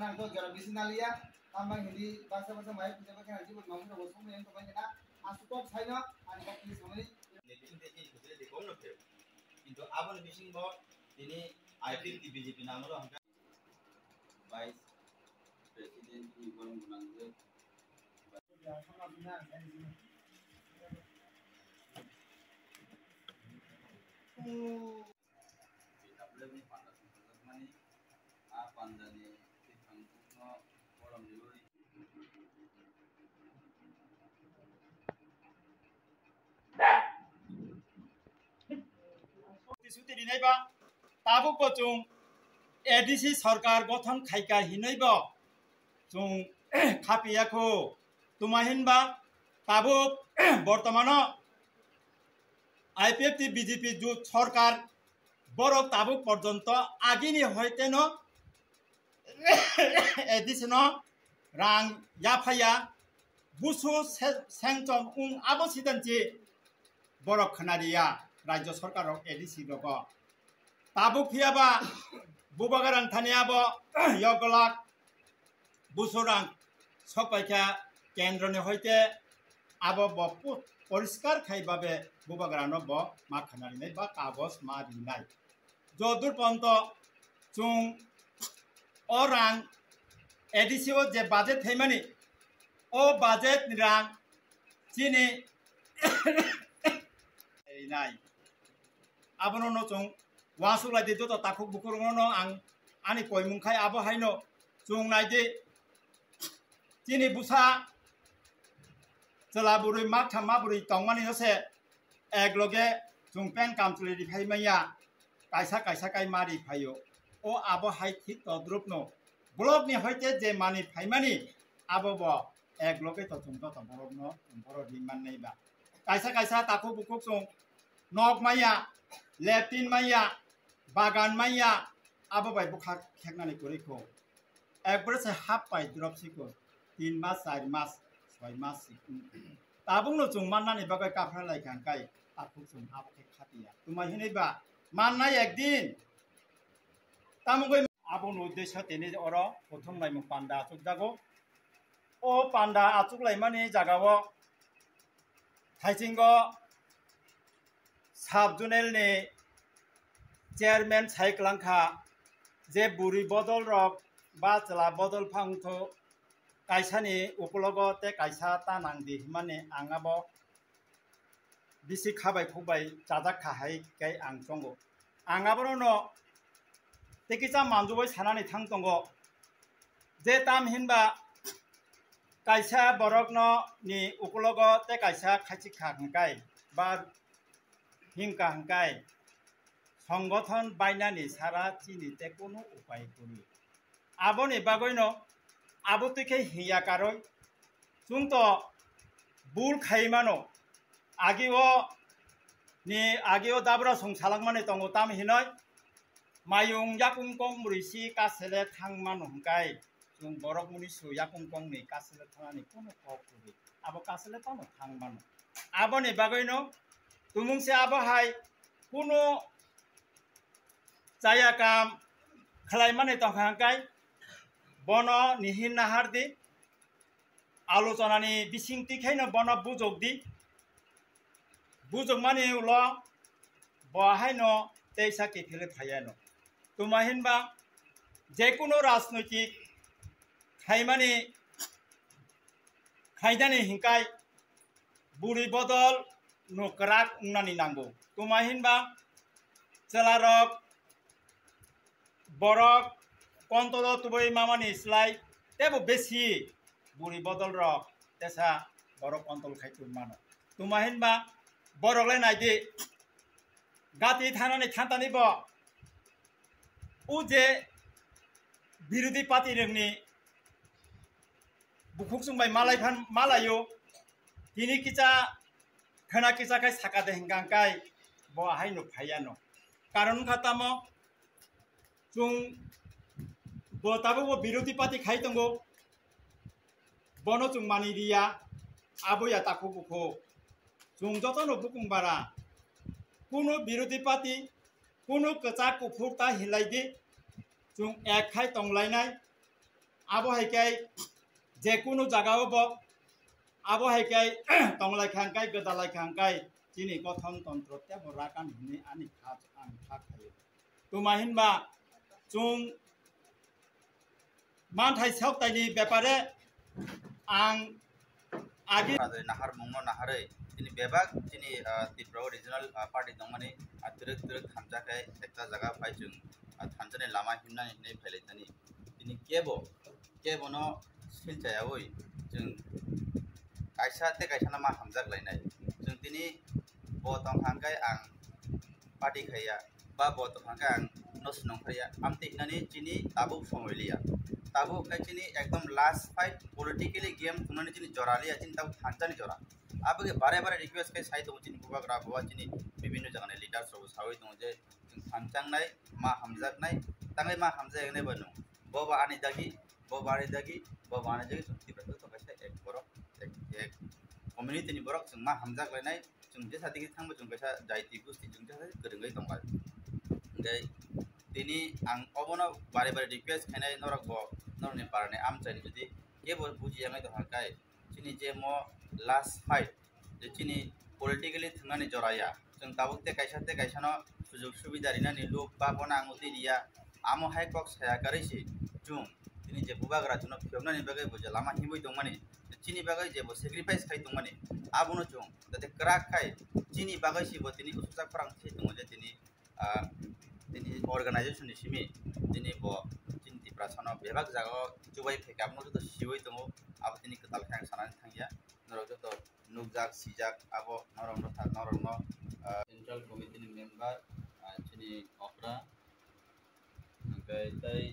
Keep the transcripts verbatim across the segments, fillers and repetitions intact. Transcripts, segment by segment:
Ang to jora bisi naliya, tamo hindi basa basa mai puja ba kena jibon mamung rok song yang to bai kena, asukok saino, ani kok ni samani. Ni bising te chini kutile de kong no phir. Kintu aboni bising bo tini I P F T B J P nangro hangka. Vice President ni borong gwnang je. Tabletni panda songjakmani, a pandani tithang bukno borom riwi. Suti rinai ba, tabuk bo chwng A D C sarkar gothon khaika hinwi bo chwng khapiya kho. Tuma hinba tabuk bortomano I P F T B J P jut sarkar borok tabuk porjonto agini hoiteno A D C no rang yaphaya, busu se-, sengchom wng abo sidanchi borok khnariya rajyo sarkar rok A D C rogo. Tabuk phiyaba bubagra thani abo yogolak busu rang sokpaikha kendroni hoite abo bo pu-, poriskar khai babe bubagrano bo ma khnarinai ba kagos ma rinai. Jodur ponto chwng o rang A D C o je budget thaimani, o budget ni rang chini rinai. Abono no chwng uansuk lai di, joto takhuk bukhuk rokno no ang ani koimung khai abo haino chwng nai di. Chini busa chwla bwrwi maktham ma bwrwi tongmani no se ek loge chwng pen kamchwlwi ri phai manya, kaisa kaisa kai ma ri phaio. O abo hai thik todrupno block ni hoite je mani phaimani abo bo ek loge to chwng joto borokno chwng borok ri mannai ba. Kaisa kaisa takhuk bukhuk chwng nok maya, leptin maya, bagan maya, abo bai bwkha kheknani kwrwi kho. Ekbare se hap pai drop sikho, tin mas, char mas, soi mas sikho. Tabukno chwng mannani bagwi kaphra lai kha hwnkhe takhuk chwng abo khe khatiya. Tuma hinwi ba mannai ekdin. Tamo wngwi aboni uddesyo tini oro prothom naimung panda achukjago. O panda achuklaimani jagao thaisingo sub zonal ni chairman sai kwlangkha je bwrwi bodol rok ba chwla bodol phangtho kaisani ukulogo tei kaisa ta nangdi hwnmani ang abo bisi kha bai khuk bai chajak kha hai khe ang tongo. Ang abono no tei kisa manjugwi sanani thang tongo je tam hinba kaisa borokno ni ukulogo tei kaisa khaichik kha hwnkai ba himkha hwnkai songothon bainani sara chini tei kunu upai kwrwi. Aboni bagwino abo twi khe hiya karwi chwng to bul khai mano. Agio ni agio dabra song salak mani tongo tam hinoi mayung yakung kong murisi kasele thang mano hwnkhe chwng borok muni su yakung kong ni kasele thanani kono kok kwrwi abo kasele tano thang mano. Aboni bagwino tumung se abo hai kuno chaya kam khlaimani tongkha hwnkhe bono nihin nahar di, alochonani bising tikhaino bono bujok di, bujokmani ulo bo haino teisa kiphilwi phaiano. Tuma hinba jekuno rajnoitik khaimani khainani hinkai bwrwi bodol no kwrak wngnani nango. Tuma hinba chwlarok borok kontolo tubui mamani slai tebo besi bwrwi bodol rok tesa borok kontol khai tong mano. Tuma hinba borok le naidi gati thanani thantani bo o je birodhi party rokni bukhuk chwng bai malai phan malaio tini kisa khwna kisa khai saka de hwnkha hwnkhe bo ahai no phaiya no karon wngkha tamo chwng bo tabuk bo birodhi party khai tongo bono chwng mani riya abo ya takhuk bukhuk chwng jotono bukung bara kuno birodhi party kuno kwchak kuphur ta hinlai di chwng ek khai tonglainai Abo hai khe je kunu jaga o bo abo hai khe tonglai kha hwnkhe, gwdalai kha hwnkhe chini kothon tontro tebo rakan hwnwi ani kha ang kha khaio. Tuma hinba chwng manthai sauktaini bepare ang agi Nahar mungno naharwi chini bebak chini, ah, Tripura o regional, ah, party tongmani, ah, twrwk twrwk thansa khe ekta jaga phai chwng, ah, thansani lama himnani hinwi phailaithani. Tini kebo, kebono silchayawi chwng kaisa tei kaisano ma hamjak lainai. Chwng tini bo tongkha hwnkhe ang party khaiya, ba bo tongkha hwnkhe ang no swnong khaiya. Amtwi hinani chini tabuk somoi liya. Tabuk khe chini ekdom last fight, politically game thungnani chini jora liya, chini tabuk thansani jora. Aboni bare bare request khe sai tongo chini bubagra, bo chini bibinno jagani leaders rok sawi tongo je chwng thansangnai, ma hamjaknai, tangwi ma hamjaknai ba nwng. Bo ba ani dagi, bo ba ani dagi, bo ba ani dagi, chwng Tiprasa joto kaisa ek borok, ek, ek community ni borok chwng ma hamjak lainai, chwng jesa digi thangbo chwng kaisa jaiti gusti chwng jesa kwrwngwi tongkha. Hwnkhe tini ang obono bare bare request khainai norok bo, norokni parani amchaini jodi kebo buji yangwi tongkha khe, chini je mo last fight, je chini politically thwngnani jora ya, chwng tabuk tei kaisa tei kaisano sujug subida rinani luk ba bono ang twi riya, amo hai kok saya karwi se chwng tini je bubagra chwngno phiyoknani bagwi bo je lama himwi tongmani, chini bagwi je bo sacrifice khai tongmani, abono chwng jate kwrak khai chini bagwi se bo tini usukjak phrang thwi tongo je tini ah, tini organization ni simi tini bo chini Tiprasano bebak jagao chubai phaikha, abono joto siwi tongo, abo tini kwtal khe ang sanani thangya. Norok joto nukjak, sijak, abo norokno tha-, norokno, ah, Central Committee ni member, ah, chini okra, hwnkhe tei,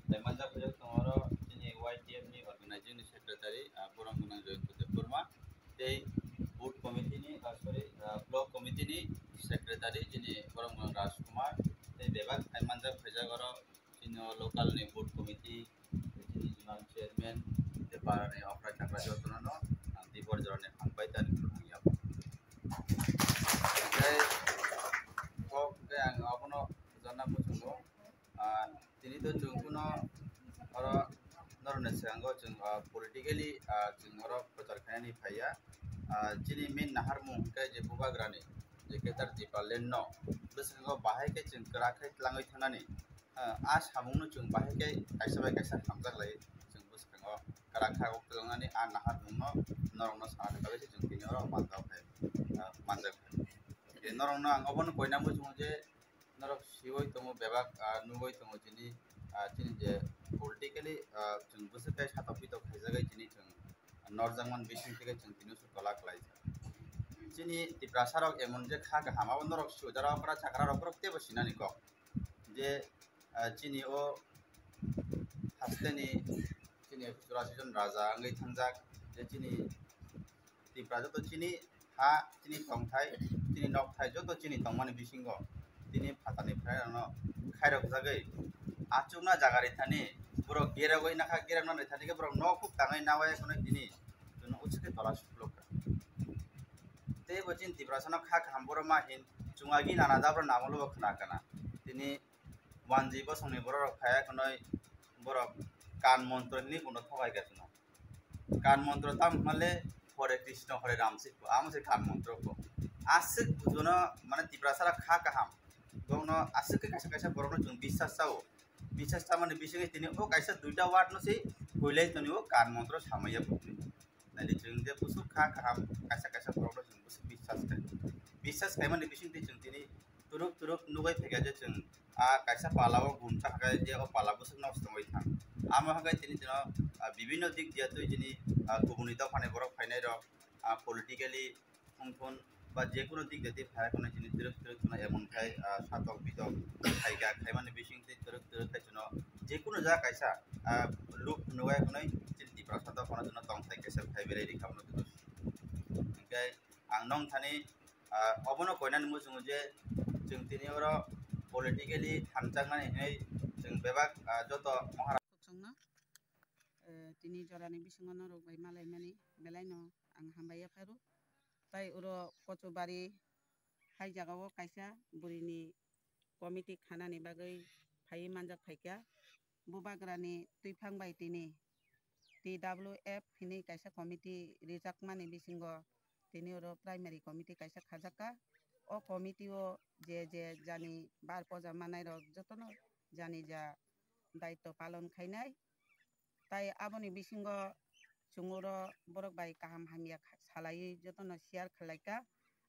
tei manjak phaijakha tongo oro chini Y T F ni organizing ni secretary, ah, borok gwnang Jayanta Debbarma. Tei booth committee ni, ah, sorry, ah, block committee ni secretary chini borok gwnang Raj Kumar, tei bebak hai manjak phaijak oro chini o local ni booth committee, tei chini zonal chairman, tei para ni okra chakra jotono no ang tei bor jora ni hambai tani khulumung yabo. Tei kok tei ang abono jana muchungo. Ah, tini to chwng kuno oro norokni swkango chwng, ah, politically, ah, chwng oro prochar khainani phaiya. Ah, chini main naharmung hwnkhe je bubagrani je Greater Tipraland no bwskango bahai khe chwng kwrak khe twlangwi thangnani, ah, a samungno chwng bahai khe kaisa bai kaisa hamjak lai chwng bwskango kwrak kha twlangnani a naharmungno norokno sanani bagwi se chwng tini oro manjak khe, ah, manjak khe. Norokno ang obono koina muchungo je norok siwi tongo bebak, ah, nugwi tongo chini, ah, chini je politically, ah, chwng bwswk khe satok pitok khaijagwi chini chwng norjakmani bising theke chwng tini usuk tola kwlaijak. Chini Tiprasa rok emon je kha kaham, abo norok sujara okra chakra rok borok teibo sinani kok je, ah, chini o hasteni chini churasi jon raja wngwi thangjak, je chini Tipra joto chini ha, chini tongthai, chini nokthai joto chini tongmani bisingo tini phatarni phairokno khairokjagwi achukna jaga rithani borok gerogwi nakha, gerokna rithani khe borok nok huk tangwi nawai kheno tini chwngno uansukhe tola suklokha. Tei bo chini Tiprasano kha kaham borok ma hin chwng agi nana jabra namolo bo khna kana. Tini wanji bosongni borok rok phaiya khwnwi borok kan montro hinwi bono thokai kha chwngno. Kan montro tamo hwnle Hore Krishna Hore Ram se kho, amo se kan montro kho. Aswk bujono mane Tiprasa rok kha kaham. Bono aswk khe kaisa kaisa borokno chwng biswas chao. Biswas chamani bisingwi tini o kaisa duita word no se koilai toni o kan montro samaya bukni. Naidi chwng je bwswk kha kaham kaisa kaisa borokno chwng bwswk biswas khai. Biswas khaimani bisingtwi chwng tini twrwk twrwk nugwi phaikha je chwng a kaisa pala o gumsa hwnkhe je o pala bwswk nosto wngwi thang. Amo hwnkhe tini tino, ah, bibinno dik diya twi chini, ah, kubuni dophani borok phainai rok, ah, politically wngthun ba jekunu dik diya twi phai kheno chini twrwk twrwk kheno emon khai, ah, satok bitok khaikha, khaimani bisingtwi twrwk twrwk khai chwngno jekunu jaga kaisa, ah, look nugwi kheno chini Tiprasa dophano chwngno tongthai kaisa khai belai rikha bono. Hwnkhe ang nong thani, ah, obono koinani muchungo je chwng tini oro politically thanjaknani hinwi chwng bebak, ah, joto Maharaj Khokchangno, eh, tini jorani bisingo norok bai malaimani belaino ang hambai yapharo. Tai oro Kochubari hai jagao kaisa burini committee khanani bagwi phaiwi manjak phaikha. Bubagrani twiphang bai tini T W F hinwi kaisa committee rijakmani bisingo tini oro primary committee kaisa khajakha. O committee o je je jani bar poja manai rok jotono jani ja daityo palon khainai. Tai aboni bisingo chwng oro borok bai kaham hamya kha-, salaiwi jotono share khlaikha.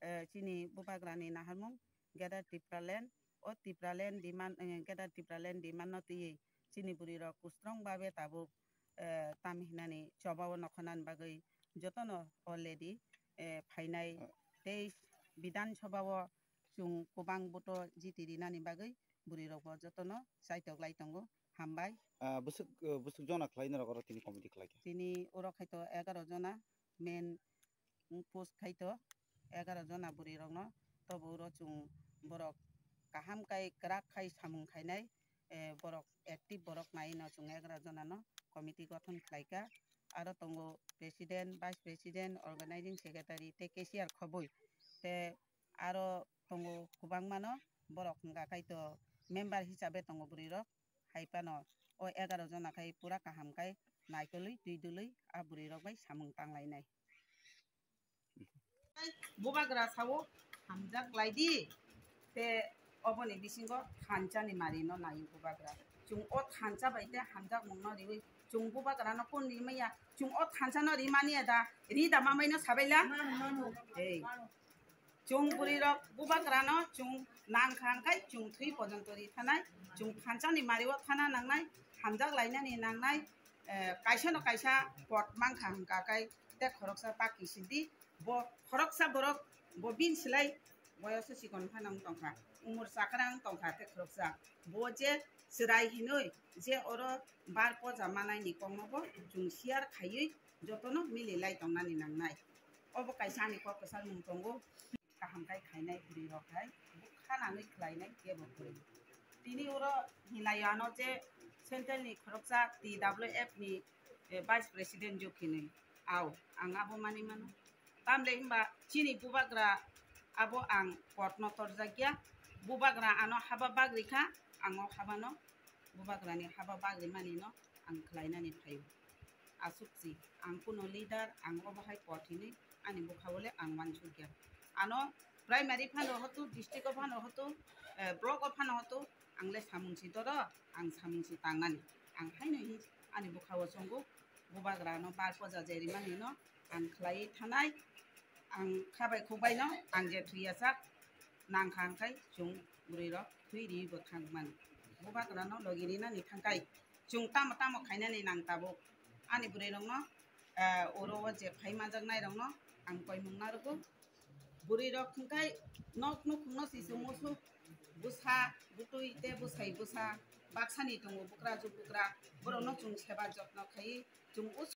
Eh, chini bubagrani naharmung Greater Tipraland, o Tipraland demand, eh, Greater Tipraland demand no twiwi chini bwrwi rok kwstrong babe tabuk, eh, tam hinani choba o nokhonani bagwi jotono already, eh, phainai Ah. Tei Bidhan Sabha o chwng kwbang vote o jiti rinani bagwi bwrwi rok bo jotono chaitok lai tongo. Hambai. Ah, bwswk, eh, bwswk jona khlai norok oro tini committee khlaikha? Tini oro khai to egaroh jona main, mm, post khai to egaroh jona bwrwi rokno tobo oro chwng borok kaham kai kwrak khai samung khainai, eh, borok active borok nai no chwng egaroh jona no committee gothon khlaikha. Aro tongo president, vice president, organizing secretary tei cashier khobwi tei aro tongo kwbangma no borok hwnkha khai to member hisabe tongo bwrwi rok. Hai phano o egaroh jona khai pura kaham khai naitolwi twi dulwi a bwrwi rok bai samung tanglainai. Bubagra sao hamjak lai di, te oboni bisingo thansa ni mari no naio bubagra. Chwng o thansa bai te hamjak mung no riwi chwng bubagra no kun rimaya, chwng o thansa no rimani ada ri da mamai no sabaila. Ei. Chwng bwrwi rok bubagra no chwng nang kha hwnkhe chwng thwi pojonto ri thanai, chwng thansa ni mari o thana nangnai, hamjak lainani nangnai, eh, kaisa no kaisa pot mankha hwnkha khe te khoroksa paki sidi bo khoroksa borok bo bini silai boyoso chikon phano wng tongkha, umor chakra wng tongkha te khoroksa bo je chwrai hinwi je oro bar poja manai ni kokno bo chwng share khaiwi jotono mili lai tongnani nangnai. Obo kaisa ani kok kwchar mung tongo. Kaham khai khainai bwrwi rok hai bwkha nangwi khlainai kebo kwrwi. Tini oro hinai ano je central ni khoroksa T W F ni, eh, vice president jok hinwi. Au, ang abo mani mano. Tamle himba chini bubagra abo ang kot no torjak ya. Bubagra ano haba bagri kha, ang o haba no bubagrani haba bagri mani no ang khlainani phaio. Asukchi, ang kuno leader, ang obo hai pot hinwi ani bwkha o le ang uansukya. Ano primary phano hotu, district o phano hotu, eh, block o phano hotu, ang le samung si doro, ang samung si tangnani. Ang haino hi ani bwkha o chongo, bubagra no bar poja je rimani no ang khlaiwi thanai, ang khabai khukbai no ang je thwi yachak nang kha hwnkhe chwng bwrwi rok thwi ri bwkhang mani. Bubagra no logi rinani thangkai chwng tamo tamo khainani nang tabuk. Ani bwrwi rok no, eh, oro o je phai manjaknai rok no ang koimung narwgo. Bwrwi rok hwnkhe nok nukhung no si se musuk bwsa bwtwi tei bwsai bwsa baksani tongo bwkra jubukra borok no chwng seba jotno khaiwi chwng